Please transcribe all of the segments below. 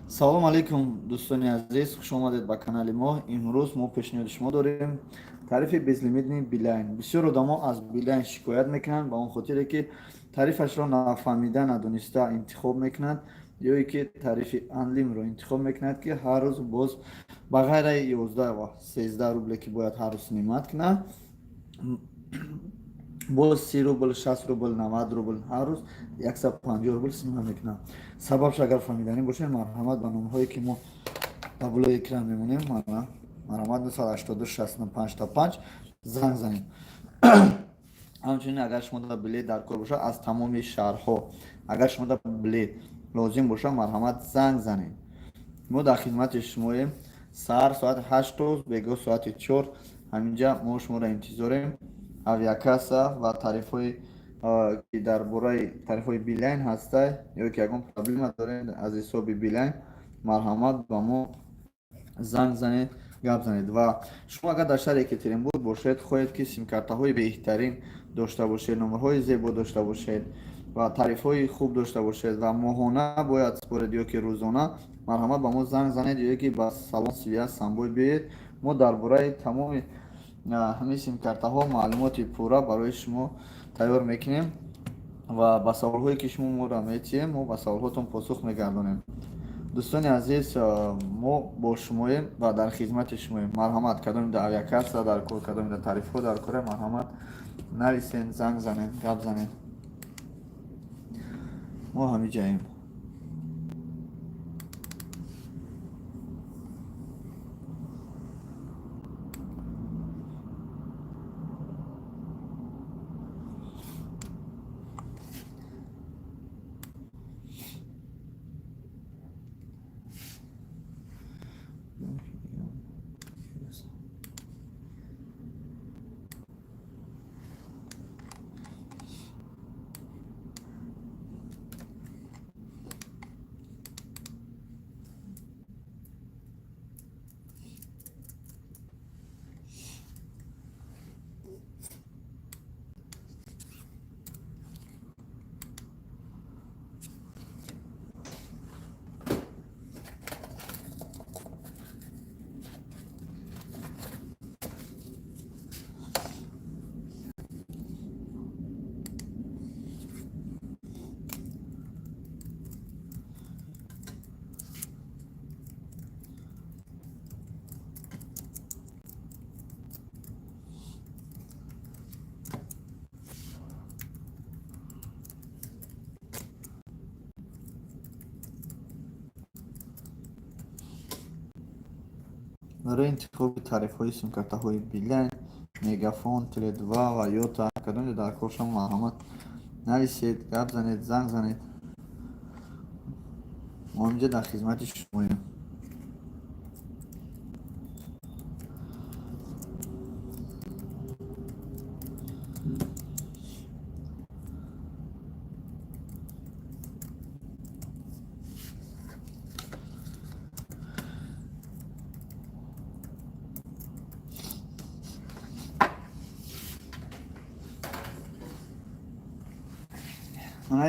Салом алейкум, дӯстони азиз, хуш омадед ба канали мо. Имрӯз мо пешниҳоди шумо дорем тарифи безлимитный Билайн. Бисёр одамо аз Билайн шикоят мекунанд, ба он хотире ки тарифашро нафаҳмида, надониста интихоб мекунанд ё ки тарифи анлимро интихоб мекунад, ки ҳар рӯз боз ба ғайраи 11 ва 13 рубле, ки бояд ҳар рӯз снимать кунад, боз 30 рубл, 60 рубл, 90 рубл, ҳар рӯз 150 рубл снимать мекунад. Сабабш агар фаҳмиданӣ бошед, марҳамат, ба номҳое ки мо ба булои экран мемонем, марҳамат, 982 65 5 занг занед. Ҳамчунин, агар шумо да билет дар кор бошад, аз тамоми шаҳрҳо агар шумо да билет лозим бошад, марҳамат, занг занед. Мо дар хизмати шумоем. Саҳар соати 8 то бегоҳ соати 4 ҳаминҷа мо шуморо интизорем. Авиакасса ва тарифҳои, ки дар бораи тарифҳои Билайн ҳаста ё ки ягон проблема доред аз ҳисоби Билайн, марҳамат, ба мо занг занед, гап занед. Ва шумо агар дар шаҳри Екатеринбург бошед, хоҳед ки симкартаҳои беҳтарин дошта бошед, номерҳои зебо дошта бошед ва тарифҳои хуб дошта бошед ва моҳона бояд супоред ё ки рӯзона, марҳамат, ба мо занг занед ё ки ба салон связь Самбой биёед. Мо дар бораи тамоми ҳамин симкартаҳо маълумоти пурра барои шумо тайёр мекунем ва ба саволҳое ки шумо моро метиҳем, мо ба саволҳотон посух мегардонем. Дӯстони азиз, мо бо шумоем ва дар хизмати шумоем. Марҳамат, кадоми да авиакасса дар кор, кадоми да тарифҳо дар кора, марҳамат, нависен, занг занед, гап занед, мо ҳамиҷаем. Барои интихоби тарифҳои симкартаҳои Билайн, Мегафон, Теле2 ва Йота, кадоме дар кор шумо, марҳамат, нависед, гап занед, занг занед. Мо инҷа дар хизмати шумоем.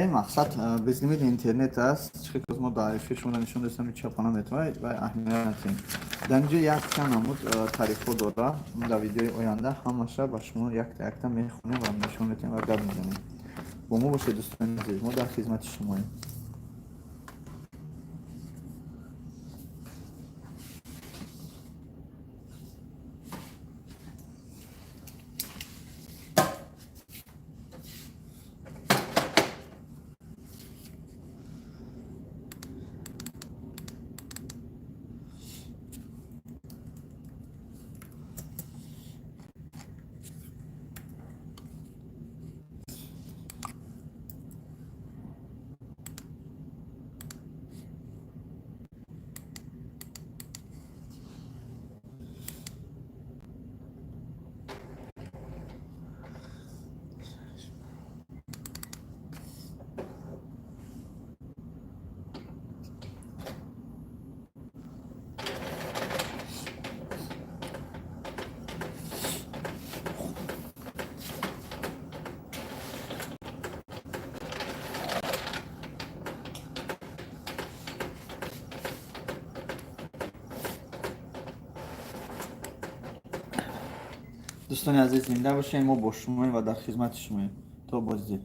Ин мақсад безлимит интернет аст. Чӣ ки мо дар эфир шумо нишон додем, чапона метавонед ва аҳамият надиҳем. Дар инҷо якчанд намуд тарифҳо дора. Дар видеои оянда ҳамаша ба шумо якта якта мехонем ва нишон медиҳем ва гап мезанем. Бо мо бошед, дӯстони азиз, мо дар хизмати шумоем. Дӯстони азиз, зинда бошем, мо бо шумоем ва дар хизмати шумоем. То боздид.